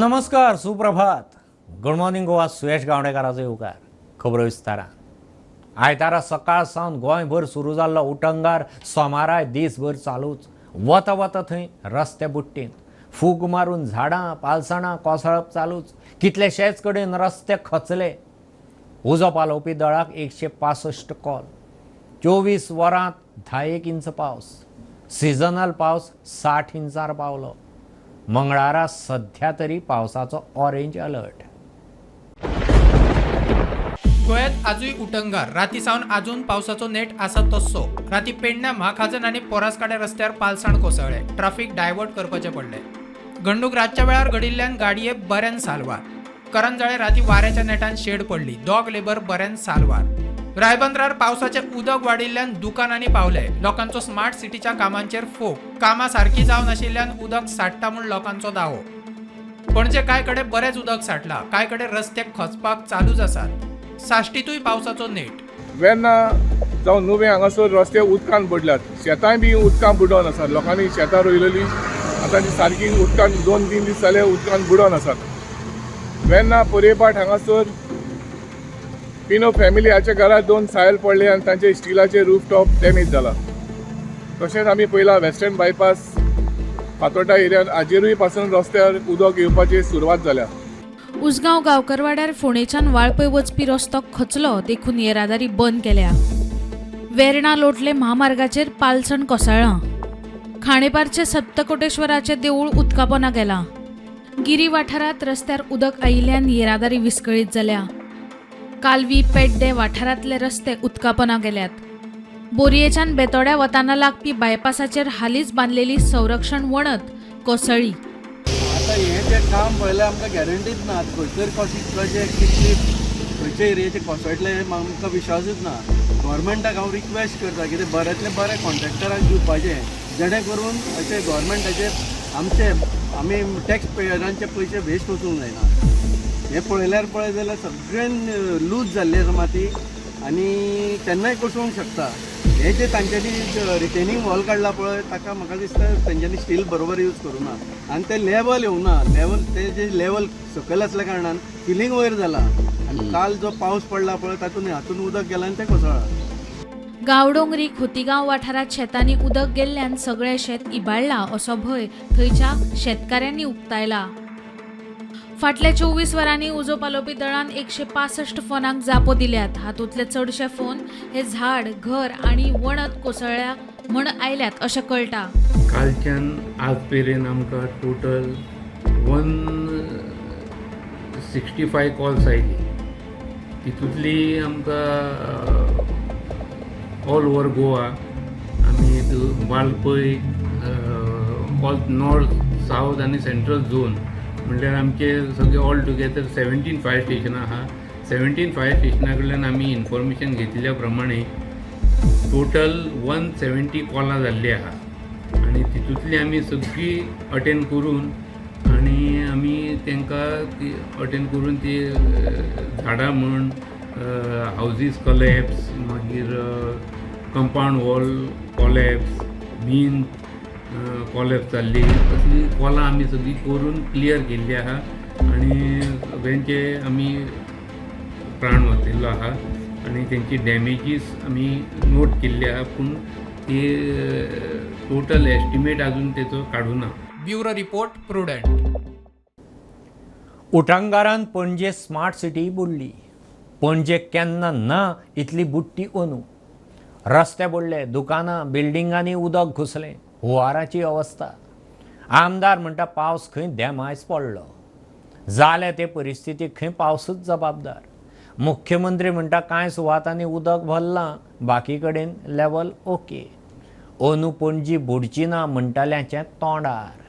नमस्कार, सुप्रभात, good morning Goa. सुयश गावणेकाराचो येवकार खबरो विस्तारान. आयतारा सकाळ सावन गोंयभर सुरू जाल्लो उटंगार सोमाराय दीसभर चालूच. वता वता थंय रस्ते बुट्टींत फूग मारून झाडां पालसणां कोसळप चालूच. कितलेशेच कडेन रस्ते खचले. उजो पालोवपी दळाक 165 कॉल. 24 वरांत 10 इंच पावस. सिजनल पावस 60 इंचार पावलो. मंगळारा सध्या तरी पावसाचो ऑरेंज अलर्ट. गोंयांत आजूय उटंगार. राती सावन आजून पावसाचो नेट आसा तस्सो. राती पेडण्या म्हाखाजन आनी पोरासकाड्या रस्त्यार पालसाण कोसळ्ळे. ट्राफिक डायवर्ट करपाचें पडलें. घडणूक रातच्या वेळार घडिल्ल्यान गाडये बऱ्यान साल्वार. करंजाळे राती वाऱ्याच्या नेटान शेड पडली. दोग लेबर बऱ्यान साल्वार. रायबंदरार पावसाचें उदक वाडिल्ल्यान दुकानांनी पावले. लोकांचो स्मार्ट सिटीच्या कामांचेर फोग. कामां सारकी जावनाशिल्ल्यान उदक साठटा म्हूण लोकांचो दावो. पणजे कांय कडेन बरेंच उदक साठलां. कांय कडेन रस्ते खचपाक चालूच आसात. साश्टीतूय पावसाचो नेट. वेर्ना जावं नुवें हांगासर रस्ते उदकान बुडल्यात. शेतांय बी उदकान बुडोवन आसात. लोकांनी शेतां रोयलेली आतां ती सारकी उदकान 2-3 दीस जाले उदकान बुडोवन आसात. वेर्ना पुरेपाट हांगासर पिनो फॅमिली हाच्या घरात 2 सायल पडले आनी तांचे स्टिलाचे रूफ टॉप डॅमेज जाला. तशेंच आमी पयला वेस्टर्न बायपास फातोर्डा एरियान हाजेरूय पासून रस्त्यार उदक येवपाची सुरवात जाल्या. उसगांव गांवकरवाड्यार फोंडेच्यान वाळपय वचपी रस्तो खचलो देखून येरादारी बंद केल्या. वेर्णा लोटले म्हामार्गाचेर पालसण कोसळ्ळां. खाणेपारचे सप्तकोटेश्वराचें देवूळ उदकापोना गेलां. गिरी वाठारांत रस्त्यार उदक आयिल्ल्यान येरादारी विस्कळीत जाल्या. कालवी पेड्डे वाठारांतले रस्ते उदकापोना गेल्यात. बोरयेच्यान बेतोड्या वताना लागपी बायपासाचेर हालींच बांदलेली संरक्षण वणत कोसळ्ळी. आतां हें जें काम पळयल्यार आमकां गॅरंटीच ना. खंयसर कशी प्रोजेक्ट कितली खंयच्या एरियेचे कोसळटले हें आमकां विश्वासूच ना. गव्हर्मेंटाक हांव रिक्वेस्ट करता कितें बऱ्यांतले बरें कॉन्ट्रॅक्टराक दिवपाचें, जेणे करून अशें गव्हर्मेंटाचे आमचे आमी टॅक्स पेयरांचे पयशे वेस्ट वचूंक जायना. हें पळयल्यार पळयत जाल्यार सगळ्यान लूज जाल्ली आसा माती आनी केन्नाय कोसळूंक शकता. हें जें तांच्यांनी रिटेनींग वॉल काडला पळय, ताका म्हाका दिसता तेंच्यांनी स्टील बरोबर यूज करूं ना आनी तें लेवल येवना. लेवल तें जें लेवल सकयल आसल्या कारणान फिलींग वयर जाला आनी काल जो पावस पडला पळय तातूंत हातून उदक गेलां आनी तें कोसळ्ळां. गांवडोंगरी खोतीगांव वाठारांत शेतांनी उदक गेल्ल्यान सगळें शेत इबाडलां असो भंय थंयच्या शेतकाऱ्यांनी उक्तायला. फाटल्या 24 वरांनी उजो पालोवपी दळान 165 फोनांक जापो दिल्यात. हातूंतले चडशे फोन हे झाड, घर आनी वणत कोसळ्ळ्या म्हण आयल्यात अशें कळटा. कालच्यान आज मेरेन आमकां टोटल 165 कॉल्स आयली. तितूंतली आमकां ऑल ओवर गोवा आमी वाळपय, ऑल नॉर्थ, सावथ आनी सेंट्रल झोन म्हणल्यार आमचे सगळे ऑल टुगेदर 17 फायर स्टेशनां आहा. 17 फायर स्टेशना कडल्यान आमी इन्फॉर्मेशन घेतिल्ल्या प्रमाणे टोटल 170 कॉलां जाल्लीं आहा आनी तितूंतली आमी सगळीं अटेंड करून आनी आमी तांकां ती अटेंड करून ती झाडां म्हण, हावजीस कॉलॅप्स, मागीर कंपावंड वॉल कॉलॅप्स, बीन कॉलॅप्स जाल्ली, तसली कॉलां आमी सगळीं करून क्लियर केल्ली आहा आनी सगळ्यांचे आमी प्राण वाचयल्लो आहा आनी तेंची डॅमेजीस आमी नोट केल्ली आहा, पूण ती टोटल एस्टिमेट अजून तेचो काडूं ना. Bureau report, Prudent. उटंगारान पणजे स्मार्ट सिटी बुडली. पणजे केन्ना ना इतली बुडटी अंदू. रस्ते बुडले, दुकानां बिल्डिंगांनी उदक घुसलें. हुंवाराची अवस्था. आमदार म्हणटा पावस खंय देमायज पडलो. जाल्या ते परिस्थितीक खंय पावसूच जबाबदार. मुख्यमंत्री म्हणटा कांय सुवातांनी उदक भरलां, बाकी कडेन लेवल ओके. अंदू पणजी बुडची ना म्हणटल्यांचें तोंडार.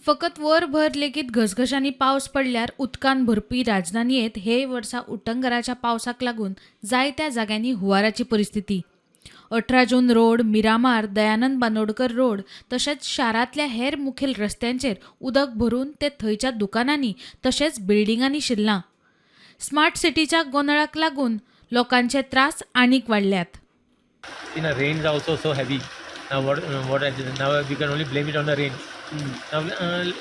फकत वरभर लेगीत घसघशांनी पावस पडल्यार उदकान भरपी राजधानयेंत हे वर्सा उटंगराच्या पावसाक लागून जायत्या जाग्यांनी हुंवाराची परिस्थिती. 18 जून रोड, मिरामार, दयानंद बांदोडकर रोड तशेंच शारांतल्या हेर मुखेल रस्त्यांचेर उदक भरून ते थंयच्या दुकानांनी तशेंच बिल्डिंगांनी शिरलां. स्मार्ट सिटीच्या गोंदळाक लागून लोकांचे त्रास आनीक वाडल्यात. In a rains also so heavy. Now what, now we can only blame it on the rain. Now,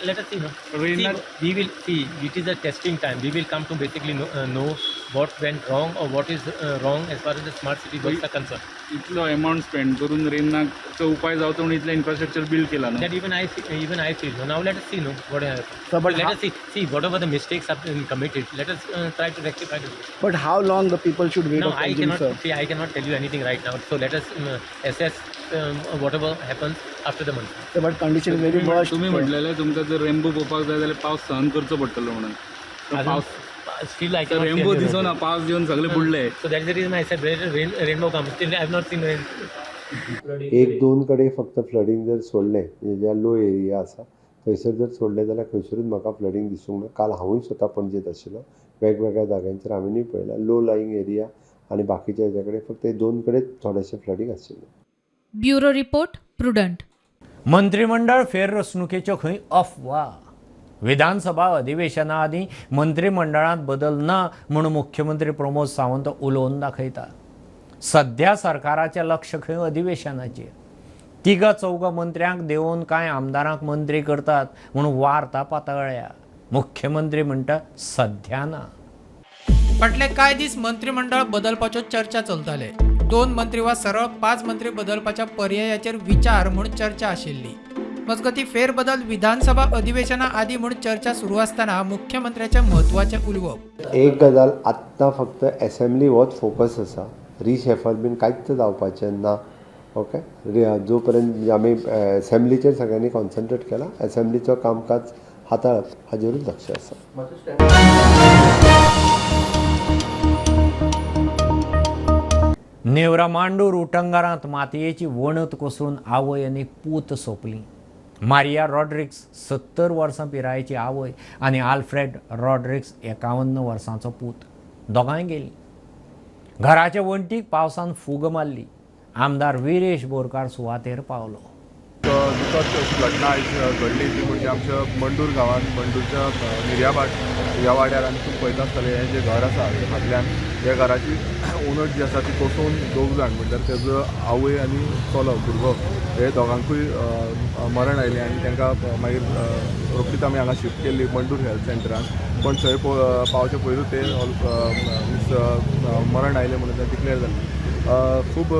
let us see. No? Rain See, not- we will see. It is a testing time. We will come to basically know what went wrong or what is wrong as far as the smart city works are concerned. इतलो amount spend करून रेनाचो उपाय जावचो म्हणून इतलें infrastructure build केला न्हू That even I see, even I feel. No? Now let us see. No, what happens. So, but let how- us see. See whatever the mistakes have been committed. Let us try to rectify them. But how long the people should wait No, of I engine, cannot sir? see. I cannot tell you anything right now. So let us assess whatever happens after the month. Sir, but condition is very worst. तुमी म्हटलेलें तुमकां जर rainbow पळोवपाक जाय जाल्यार पावस सहन करचो पडटलो म्हणून तर पावस Still, I cannot see Rambo any दिसना पावस येवन सगळे बुडले. So that is the reason I said let rainbow come. Still, I have not seen rain. एक दोन कडेन फक्त फ्लडींग जर सोडलें म्हणजे ज्या लो एरिया आसा थंयसर जर सोडलें जाल्यार खंयसरूच म्हाका फ्लडींग दिसूंक ना. काल हांवूय स्वता पणजेंत आशिल्लो, वेगवेगळ्या जाग्यांचेर हांवेनूय पळयलां लो लायींग एरिया आनी बाकीच्या हेज्या कडेन फक्त दोन कडेन थोडेशें फ्लडींग आशिल्लें. Bureau report, Prudent. मंत्रिमंडळ फेररचणुकेच्यो खंय अफवा. विधानसभा अधिवेशना आदीं मंत्रिमंडळांत बदल ना म्हूण मुख्यमंत्री प्रमोद सावंत उलोवन दाखयता. सध्या सरकाराचें लक्ष खंय अधिवेशनाचेर. तिगा चौगा मंत्र्यांक देंवोवन कांय आमदारांक मंत्री करतात म्हूण वार्ता पातळ्ळ्या. मुख्यमंत्री म्हणटा सध्या ना. फाटले कांय दीस मंत्रिमंडळ बदलपाच्यो चर्चा चलताले. 2 मंत्री वा सरळ 5 मंत्री बदलपाच्या पर्यायाचेर विचार म्हूण चर्चा आशिल्ली. मजगतीं फेरबदल विधानसभा अधिवेशना आदीं म्हूण चर्चा सुरू आसतना मुख्यमंत्र्याचें म्हत्वाचें उलोवप. एक गजाल आत्तां फक्त एसेंब्ली होच फोकस आसा, रिशफल बीन कांयच जावपाचें ना. ओके, जो पर्यंत आमी एसेंब्लीचेर सगळ्यांनी कॉन्सन्ट्रेट केला, एसेंब्लीचो कामकाज हाताळप हाजेरूच लक्ष आसा. नेवरा मांडूर उटंगारांत मातयेची वणत कोसळून आवय आनी पूत सोंपली. मारिया रॉड्रिक्स 70 वर्सां पिरायेची आवय आनी आल्फ्रेड रॉड्रिक्स 51 वर्सांचो पूत, दोगांय गेलीं. घराचे वण्टीक पावसान फूग मारली. आमदार विरेश बोरकार सुवातेर पावलो. दुखद अशी घटना आयज घडली ती म्हणजे आमच्या मंडूर गांवांत, मंडूरच्या मिर्याभाट ह्या वाड्यार आमी तुमी पळयता आसतले हें जें घर आसा तें फाटल्यान ह्या घराची उनट जी आसा ती कोसळून दोग जाण म्हणल्यार तेजो आवय आनी चलो भुरगो हे दोगांकूय मरण आयलें आनी तांकां मागीर रोखडीच आमी हांगा शिफ्ट केल्ली मंडूर हेल्थ सेंटरान. पूण थंय पावचे पयलू ते मिन्स मरण आयलें म्हणून ते डिक्लेर जाल्लें. खूब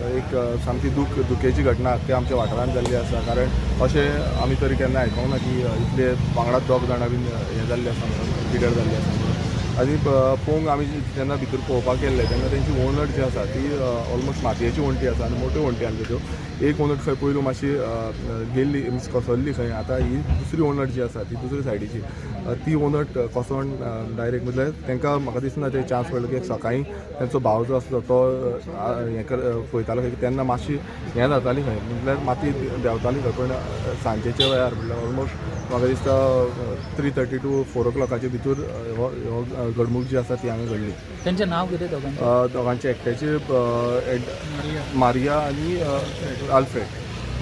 एक सामकी दुखेची घटना ते आमच्या वाठारांत जाल्ली आसा, कारण अशें आमी तरी केन्ना आयकूंक ना की इतले वांगडाच दोग जाणां बीन हें जाल्लें आसा म्हणून, पिड्यार जाल्लें आसा म्हणून. आनी पळोवंक आमी जेन्ना भितर पळोवपाक गेल्ले तेन्ना तेंची वणट जी आसा ती ऑलमोस्ट मातयेची वण्टी आसा आनी मोट्यो वण्टी आसल्यो त्यो. एक वणट खंय पयलू मातशी गेल्ली मिन्स कोसळ्ळी खंय, आतां ही दुसरी वणट जी आसा ती दुसरी सायडीची ती वणट कोसळून डायरेक्ट म्हटल्यार तांकां म्हाका दिसना ते चान्स पडलो की सकाळीं तेंचो भाव जो आसलो तो हें पळयतालो खंय तेन्ना मातशी हें जाताली खंय म्हटल्यार माती देंवताली खंय, पूण सांजेच्या वेळार म्हटल्यार ऑलमोस्ट म्हाका दिसता 3:30 to 4 o'clockच्या भितर हो घडणूक जी आसा ती हांगा घडली. तेंचें नांव कितें दोगांचें? दोगांचे एकट्याचे मारिया आनी Alfred.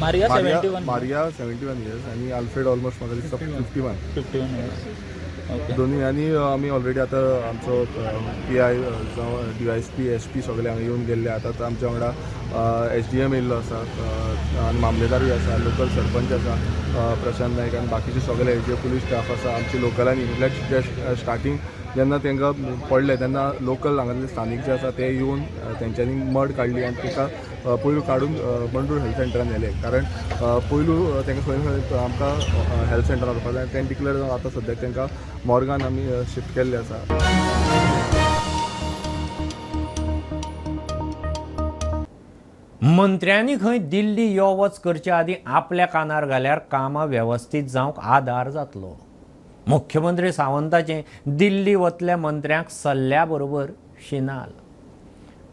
Maria 71. Maria 71 years आनी आल्फ्रेड ऑलमोस्ट म्हाका दिसता 51. 51 years. Okay. दोन्ही. आनी आमी ऑलरेडी आतां आमचो PI जावं DYSP SP सगळे हांगा येवन गेल्ले. आतां आमच्या वांगडा SDM येयल्लो आसा आनी मामलेदारूय आसा, लोकल सरपंच आसा प्रशांत नायक आनी बाकीचे सगळे जे पुलीस स्टाफ आसा आमचे लोकलांनी म्हटल्यार स्टार्टींग जेन्ना तांकां पडलें तेन्ना लोकल हांगासरले स्थानीक जे आसा ते येवन तेंच्यांनी मड काडली आनी ताका पयलू काडून मंडूर हेल्थ सेंटरान व्हेले, कारण पयलू तांकां खंय खंय आमकां हेल्थ सेंटरान व्हरपाक जाय. तें डिक्लेर जावन आतां सद्याक तांकां मॉर्गान आमी शिफ्ट केल्ले आसा. मंत्र्यांनी खंय दिल्ली यो वच करचे आदीं आपल्या कानार घाल्यार कामां वेवस्थीत जावंक आदार जातलो. मुख्यमंत्री सावंताचें दिल्ली वतल्या मंत्र्यांक सल्ल्या बरोबर शिनाल.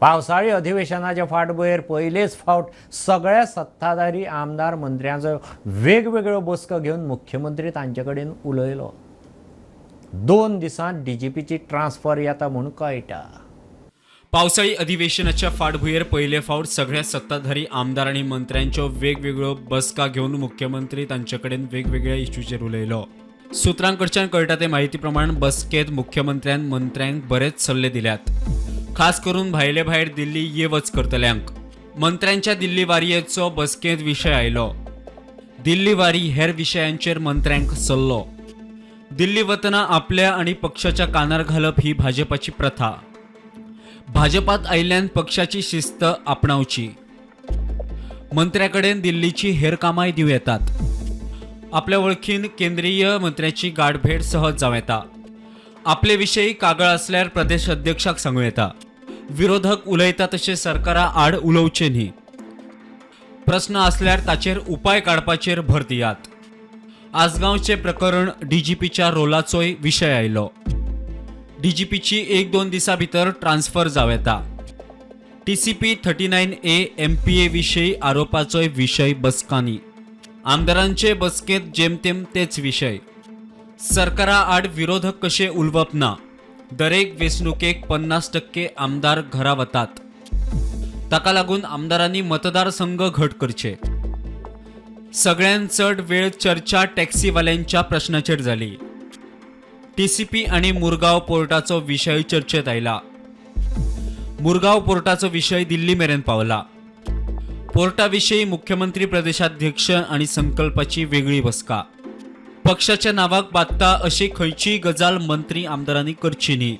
पावसाळी अधिवेशनाच्या फाटभुंयेर पयलेच फावट सगळ्या सत्ताधारी आमदार मंत्र्यांचो वेगवेगळ्यो बसका घेवन मुख्यमंत्री तांचे कडेन उलयलो. 2 दिसांत DGPची ट्रान्सफर येता म्हूण कळटा. पावसाळी अधिवेशनाच्या फाटभुंयेर पयले फावट सगळ्या सत्ताधारी आमदार आनी मंत्र्यांच्यो वेगवेगळ्यो बसका घेवन मुख्यमंत्री तांचे कडेन वेगवेगळ्या इश्यूचेर उलयलो. सूत्रांकडच्यान कळटा ते म्हायती प्रमाण बसकेत मुख्यमंत्र्यान मंत्र्यांक बरेच सल्ले दिल्यात, खास करून भायले भायर दिल्ली ये वच करतल्यांक. मंत्र्यांच्या दिल्ली वारयेचो बसकेंत विशय आयलो. दिल्ली वारी हेर विशयांचेर मंत्र्यांक सल्लो. दिल्ली वतना आपल्या आनी पक्षाच्या कानार घालप ही भाजपाची प्रथा. भाजपात आयिल्ल्यान पक्षाची शिस्त आपणावची. मंत्र्याकडेन दिल्लीची हेर कामांय दिवं येतात. आपल्या वळखीन केंद्रीय मंत्र्याची गाठभेट सहज जावं येता. आपले विशयी कागळ आसल्यार प्रदेश अध्यक्षाक सांगूं येता. विरोधक उलयता तशें सरकारा आड उलोवचें न्ही. प्रस्न आसल्यार ताचेर उपाय काडपाचेर भर दियात. आसगांवचें प्रकरण डीजीपीच्या रोलाचोय विशय आयलो. डीजीपीची 1-2 दिसां भितर ट्रान्सफर जावं येता. TCP 39A MPA विशीं आरोपाचोय विशय बसकांनी. आमदारांचे बसकेंत जेमतेम तेच विशय. सरकारा आड विरोधक कशे उलोवप ना. दरेक वेंचणुकेक 50% आमदार घरा वतात. ताका लागून आमदारांनी मतदारसंघ घट करचे. सगळ्यांत चड वेळ चर्चा टॅक्सीवाल्यांच्या प्रश्नाचेर जाली. TCP आनी मुरगांव पोर्टाचो विशय चर्चेत आयला. मुरगांव पोर्टाचो विशय दिल्ली मेरेन पावला. पोर्टा विशीं मुख्यमंत्री, प्रदेशाध्यक्ष आनी संकल्पाची वेगळी बसका. पक्षाच्या नावाक बादता अशी खंयचीय गजाल मंत्री आमदारांनी करची न्ही.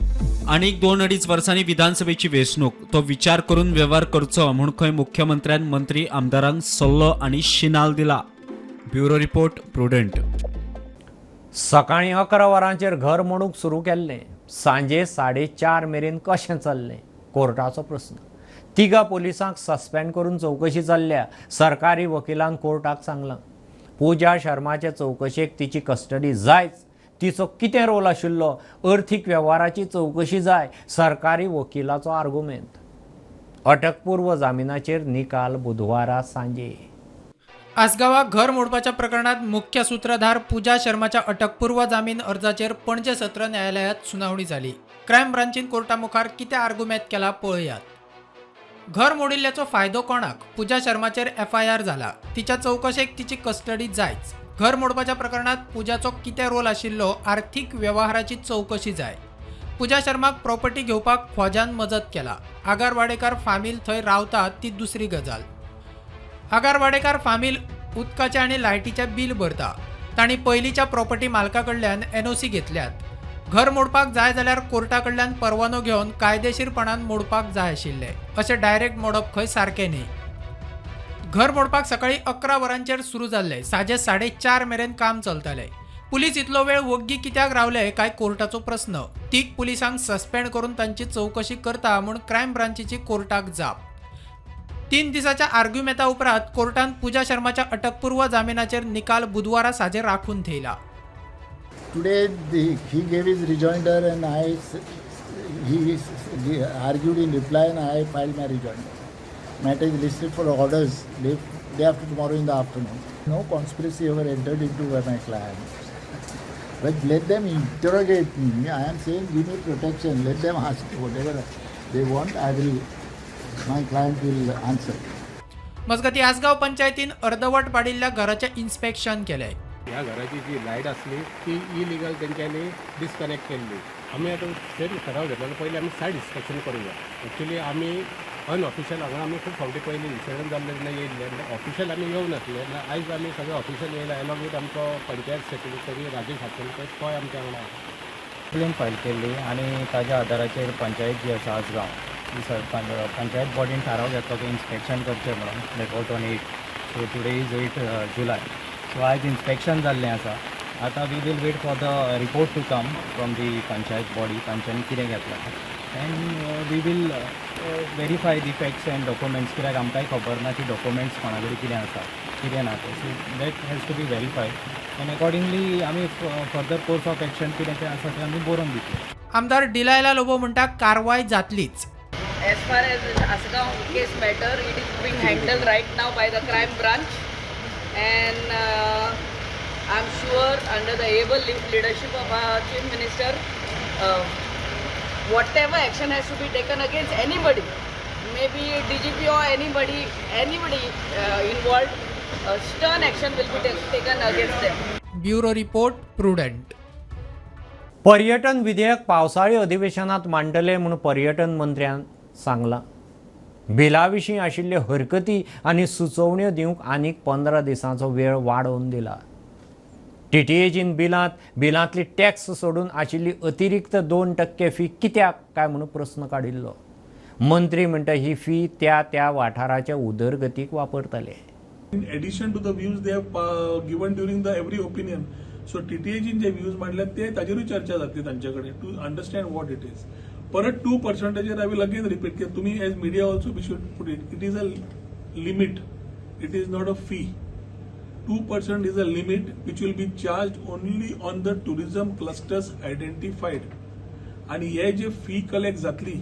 आनीक 2-2.5 वर्सांनी विधानसभेची वेंचणूक, तो विचार करून वेव्हार करचो म्हूण खंय मुख्यमंत्र्यान मंत्री आमदारांक सल्लो आनी शिनाल दिला. Bureau report, Prudent. सकाळीं 11 वरांचेर घर मोडूंक सुरू केल्लें. सांजे 4:30 मेरेन कशें चल्लें? कोर्टाचो प्रस्न. तिगा पोलिसांक सस्पेंड करून चवकशी चल्ल्या. सरकारी वकिलान कोर्टाक सांगलां, पूजा शर्माचे चवकशेक तिची कस्टडी जायच. तिचो कितें रोल आशिल्लो, अर्थीक वेव्हाराची चवकशी जाय, सरकारी वकिलाचो आर्गुमेंत. अटकपूर्व जामिनाचेर निकाल बुधवारा सांजे. आसगांवाक घर मोडपाच्या प्रकरणात मुख्य सूत्रधार पूजा शर्माच्या अटकपूर्व जामीन अर्जाचेर पणजे सत्र न्यायालयात सुनावणी जाली. क्रायम ब्रांचीन कोर्टा मुखार कितें आर्गुमेंत केला पळयात. घर मोडिल्ल्याचो फायदो कोणाक? पूजा शर्माचेर FIR जाला. तिच्या चवकशेक तिची कस्टडी जायच. घर मोडपाच्या प्रकरणात पूजाचो कितें रोल आशिल्लो, आर्थीक व्यवहाराची चवकशी जाय. पूजा शर्माक प्रॉपर्टी घेवपाक ख्वाजान मजत केला. आगार वाडेकार फामील थंय रावता ती दुसरी गजाल. आगार वाडेकार फामील उदकाचें आनी लायटीचें बील भरता. तांणी पयलींच्या प्रॉपर्टी मालका कडल्यान NOC घेतल्यात. घर मोडपाक जाय जाल्यार कोर्टा कडल्यान परवानो घेवन कायदेशीरपणान मोडपाक जाय आशिल्लें. अशें डायरेक्ट मोडप खंय सारकें न्ही. घर मोडपाक सकाळीं 11 वरांचेर सुरू जाल्लें. सांजे 4:30 मेरेन काम चलतालें. पुलीस इतलो वेळ वग्गी कित्याक रावले काय कोर्टाचो प्रस्न. तीग पुलिसांक सस्पेंड करून तांची चवकशी करता म्हूण क्रायम ब्रांचीची कोर्टाक जाप. 3 दिसाच्या आर्ग्युमेंता उपरांत कोर्टान पूजा शर्माच्या अटकपूर्व जामिनाचेर निकाल बुधवारा सांजे राखून थेयला. Today he gave his rejoinder and he argued in reply and I filed my rejoinder. Matter is listed for orders day after tomorrow in the afternoon. No conspiracy ever entered into by my client. But let them interrogate me. I am saying give me protection. Let them ask whatever they want. My client will answer. मजगती आसगांव पंचायतीन अर्दवट पाडिल्ल्या घराचें inspection केलें. ह्या घराची जी light आसली ती illegal तेंच्यांनी डिस्कनेक्ट केल्ली. आमी आतां थेट ठराव घेतलो, पयलीं आमी सायट इन्स्पेक्शन करूया. एक्चुली आमी अनऑफिशियल हांगा आमी खूब फावटी पयलीं इन्सिडंट जाल्ले तेन्ना येयल्ले, ऑफिशियल आमी येवनासले. आयज आमी सगळे ऑफिशियल येयले एलॉंग वीथ आमचो पंचायत सेक्रेटरी राजेश हातकणकर, तोय आमच्या वांगडा आसा. कंप्लेन फायल केल्ली आनी ताज्या आदाराचेर पंचायत जी आसा आसगांव ही पंचायत बॉडीन थाराव घेतलो की इन्स्पेक्शन करचें म्हणून. That was on 8, so today is 8 July, so आयज इन्स्पेक्शन जाल्लें आसा. आतां we will wait for the report to come from the panchayat body, तांच्यांनी कितें घेतलां, and we will verify the facts and documents, कित्याक आमकांय खबर ना की डॉक्युमेंट्स कोणा कडेन कितें आसा कितें ना तें. So that has to be verified and accordingly आमी फर्दर कोर्स ऑफ एक्शन कितें तें आसा तें आमी बरोवन दितले. आमदार डिलायला लोबो म्हणटा कारवाय जातलीच. As far as this Asgaon case matter, it is being handled right now by the crime branch, and I'm sure under the able leadership of our Chief Minister, whatever action has to be taken against anybody, maybe DGP or anybody involved, stern action will be taken against them. Bureau report, Prudent. पर्यटन विधेयक पावसाळी अधिवेशनात मांडटले म्हूण पर्यटन मंत्र्यान सांगलां. बिला विशीं आशिल्ल्यो हरकती आनी सुचोवण्यो दिवंक आनीक 15 दिसांचो वेळ वाडोवन दिला. टीटीएजीन बिलांतली टॅक्स सोडून आशिल्ली अतिरिक्त 2% फी कित्याक काय म्हणून प्रस्न काडिल्लो. मंत्री म्हणटा ही फी त्या त्या वाठाराच्या उदरगतीक वापरतले. In addition to the views they have given during the every opinion, so टीटीएजीन J views मांडल्यात ते ताजेरूय चर्चा जातली तांचे कडेन to understand what it is. परत 2%चेर I will again repeat की तुमी as media also we should put it, it is a limit, it is not a fee. 2% is a limit which will be charged only on the tourism clusters identified. आणि हे जे fee collect जातली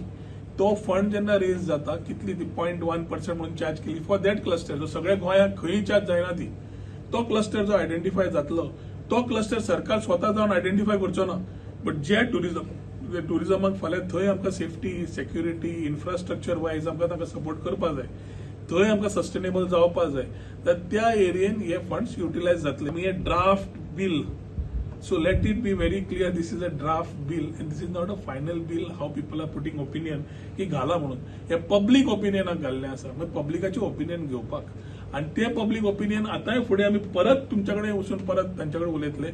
तो fund जेन्ना rays जाता कितली ती 0.1% म्हणून charge केली फॉर that cluster, जो सगळ्या गोंयांत खंय चार्ज जायना ती, तो क्लस्टर जो आयडेंटिफाय जातलो तो क्लस्टर सरकार स्वता जावन आयडेंटिफाय करचो ना, बट जे टुरिजमाक फाल्यां थंय आमकां सेफ्टी, सेक्युरिटी, इन्फ्रास्ट्रक्चर वायज आमकां तांकां सपोर्ट करपाक जाय, थंय आमकां सस्टेनेबल जावपाक जाय, तर त्या एरियेन हे फंड्स युटिलायज जातले. हे draft bill, so let it be very clear, this is a draft bill and this is not a final bill. How people are putting opinion की घाला म्हणून, हे पब्लीक ओपिनियनाक घाल्लें आसा, मागीर पब्लिकाचें ओपिनियन घेवपाक, आनी ते पब्लीक ओपिनियन आतांय फुडें आमी परत तुमचे कडेन वचून परत तांचे कडेन उलयतले,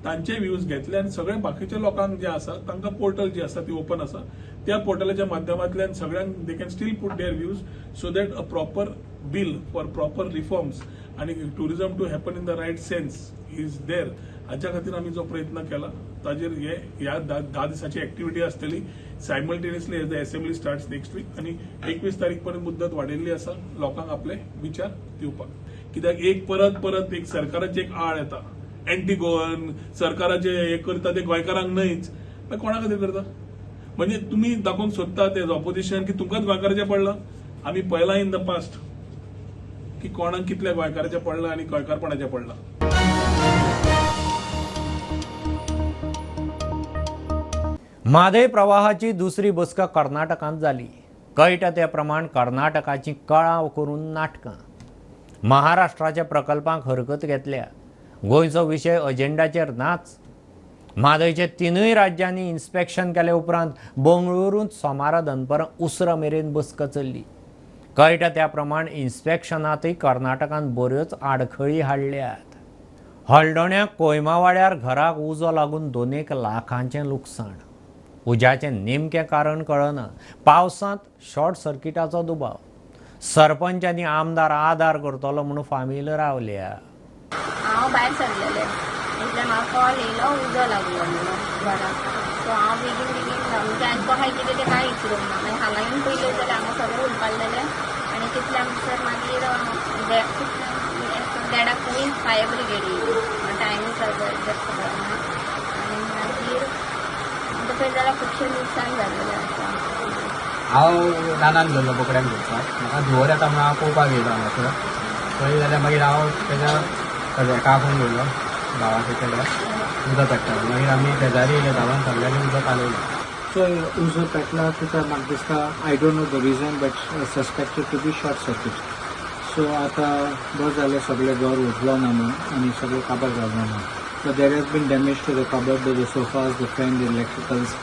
तांचे व्यूज घेतले आनी सगळे बाकीच्या लोकांक जे आसा तांकां पोर्टल जी आसा ती ओपन आसा, त्या पोर्टलाच्या माध्यमांतल्यान सगळ्यांक they can still put their views so that a proper bill for proper reforms आनी tourism to happen in the right sense is there. हाच्या खातीर आमी जो प्रयत्न केला ताजेर हे ह्या 10 दिसाची एक्टिविटी आसतली. Simultaneously as the assembly starts next week आनी 21 तारीख पर्यंत मुद्दत वाडयल्ली आसा लोकांक आपले विचार दिवपाक. कित्याक एक परत परत एक सरकाराचे एक आळ येता, एंटी गोवन सरकाराचे हे करता ते गोंयकारांक न्हयच, मागीर कोणा खातीर करता? म्हणजे तुमी दाखोवंक सोदता ते ऑपोजिशन की तुमकांच गोंयकाराचें पडलां. आमी पळयलां इन the past की कोणाक कितल्या गोंयकाराचें पडलां आनी गोंयकारपणाचें पडलां. म्हादय प्रवाहाची दुसरी बसका कर्नाटकांत जाली. कळटा ते प्रमाण कर्नाटकाची कळाव करून नाटकां. महाराष्ट्राच्या प्रकल्पांक हरकत घेतल्या. गोंयचो विशय अजेंडाचेर नाच. म्हादयचे 3 राज्यांनी इन्स्पेक्शन केले उपरांत बंगळुरूंत सोमारा दनपरां उसरां मेरेन बसका चल्ली. कळटा त्या प्रमाण इन्स्पेक्शनांतय कर्नाटकान बऱ्योच आडखळी हाडल्यात. हळदोण्या कोयमावाड्यार घराक उजो लागून 2 लाखांचें लुकसाण. उज्याचें नेमकें कारण कळना. पावसांत शॉर्ट सर्किटाचो दुबाव. सरपंच आनी आमदार आदार करतलो म्हणून फामील रावल्या. हांव भायर सरलेलें इतल्यान म्हाका कॉल येयलो उजो लागलो म्हणून घराक. सो हांव बेगीन बेगीन म्हणजे आनी कोणाक कितें तें कांय विचारूंक ना. मागीर हांगा येवन पयलें जाल्यार हांगा सगळें उलपालेलें आनी तितल्या म्हणसर मागीर देडाक पयलीं फायर ब्रिगेड येयली. टायमींग जास्त कळना आनी मागीर तशें जाल्यार खुबशें लुकसाण जाल्लें आसा. हांव रानान गेल्लो बोकड्यांक धरपाक, म्हाका धुंवर येता म्हणून हांव पळोवपाक गेलो हांगासर. पळयलें जाल्यार मागीर हांव तेज्या एका आपोवन गेलो भावाच्या चेड्याक उदक पेट्टा. मागीर आमी शेजारी येयले धांवन सगळ्यांनी उदक कालयलें. सो उजो पेटला कित्याक म्हाका दिसता I don't know the reason but suspected to be short circuit. So आतां बरें जालें सगळें घर उजलो ना म्हणून आनी सगळें काबार जालें ना म्हणून. But there has been damage to the cupboard, the sofas, the fan, the electricals.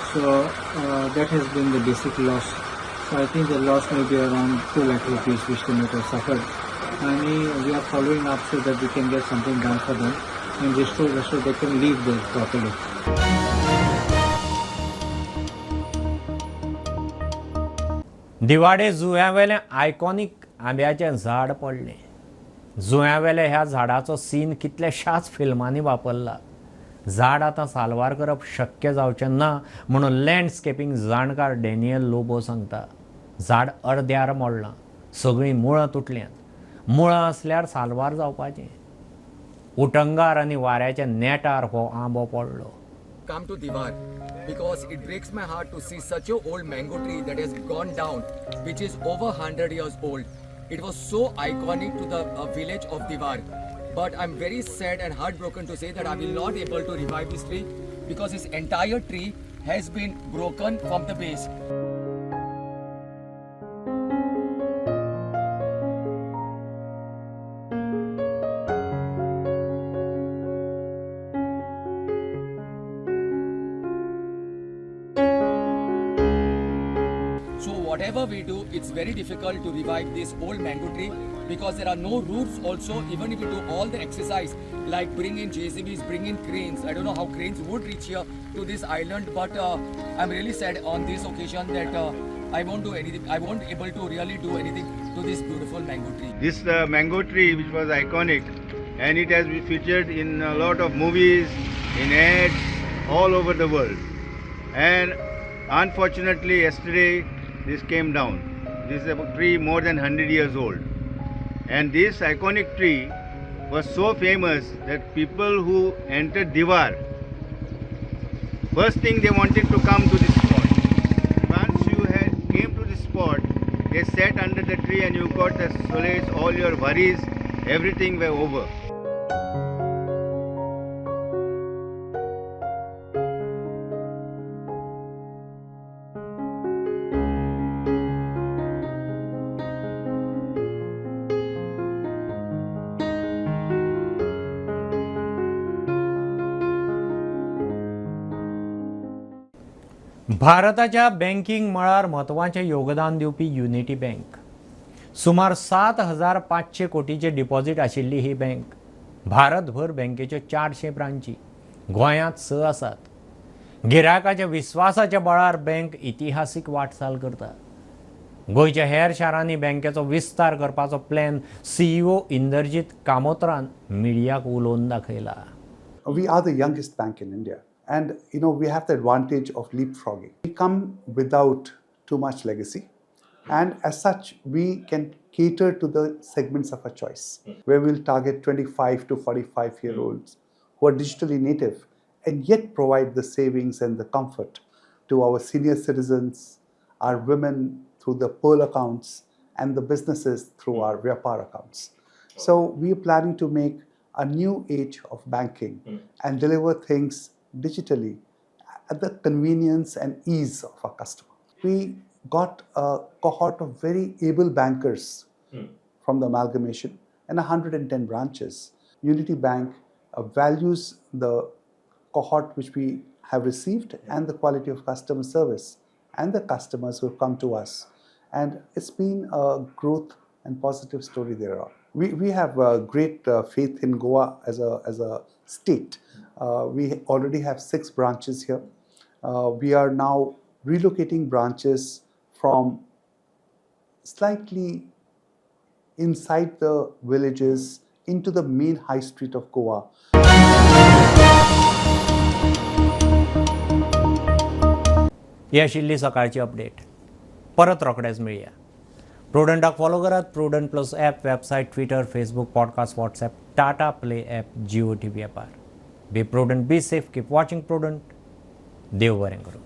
So that has been the basic loss. So I think the loss may be around 2 lakh rupees which they might have suffered. And we are following up so that we can get something done for them and restore so they can live there properly. Divar जुंव्यावेलें iconic आंब्याचें झाड पडलें. जुंव्यावेल्या ह्या झाडाचो scene कितल्याशाच फिल्मांनी वापरला. झाड आतां साल्वार करप शक्य जावचें ना म्हणून लँडस्केपींग जाणकार डॅनियल लोबो सांगता. झाड अर्द्यार मोडलां, सगळीं मुळां तुटल्यांत. मुळां आसल्यार साल्वार जावपाचें. उटंगार आनी वाऱ्याच्या नेटार हो आंबो पडलो. Come to Diwar because it breaks my heart to see such a old mango tree that has gone down, which is over 100 years old. It was so iconic to the village of Diwar, but I'm very sad and heartbroken to say that I will not able to revive this tree because this entire tree has been broken from the base. So whatever we do, it's very difficult to revive this old mango tree because there are no roots also. Even if we do all the exercise, like bring in JCBs, bring in cranes. I don't know how cranes would reach here to this island, but I'm really sad on this occasion that I won't do anything. I won't able to really do anything to this beautiful mango tree. This mango tree, which was iconic, and it has been featured in a lot of movies, in ads, all over the world. And unfortunately, yesterday this came down. This is a tree more than 100 years old. And this iconic tree was so famous that people who entered Diwar, first thing they wanted to come to this spot. Once you had came to this spot, they sat under the tree and you got the solace, all your worries, everything were over. भारताच्या banking मळार म्हत्वाचें योगदान दिवपी unity bank सुमार 7,500 कोटीचे deposit आशिल्ली ही bank भारतभर बँकेच्यो 400 ब्रांची गोंयांत 6 आसात. गिरायकाच्या विस्वासाच्या बळार बँक इतिहासीक वाटचाल करता. गोंयच्या हेर शारांनी बँकेचो विस्तार करपाचो प्लॅन सीईओ इंदरजीत कामोत्रान मिडियाक उलोवन दाखयला. We are the youngest bank in India. And you know, we have the advantage of leapfrogging. We come without too much legacy, and as such, we can cater to the segments of our choice, where we'll target 25 to 45-year-olds who are digitally native and yet provide the savings and the comfort to our senior citizens, our women through the Pearl accounts, and the businesses through our Vyapar accounts. So we are planning to make a new age of banking and deliver things digitally at the convenience and ease of our customer. We got a cohort of very able bankers from the amalgamation and 110 branches. Unity Bank values the cohort which we have received and the quality of customer service and the customers who have come to us. And it's been a growth and positive story thereon. We have great faith in Goa as a state. We already have 6 branches here. We are now relocating branches from slightly inside the villages into the main high street of Goa. ही आशिल्ली सकाळची update. परत रोखडेच मेळया. प्रुडंटाक follow करात. Prudent plus app, website, Twitter, Facebook, podcast, WhatsApp, Tata Play app, Jio TV ॲपार. Be prudent, be safe, keep watching Prudent. देव बरें करूं.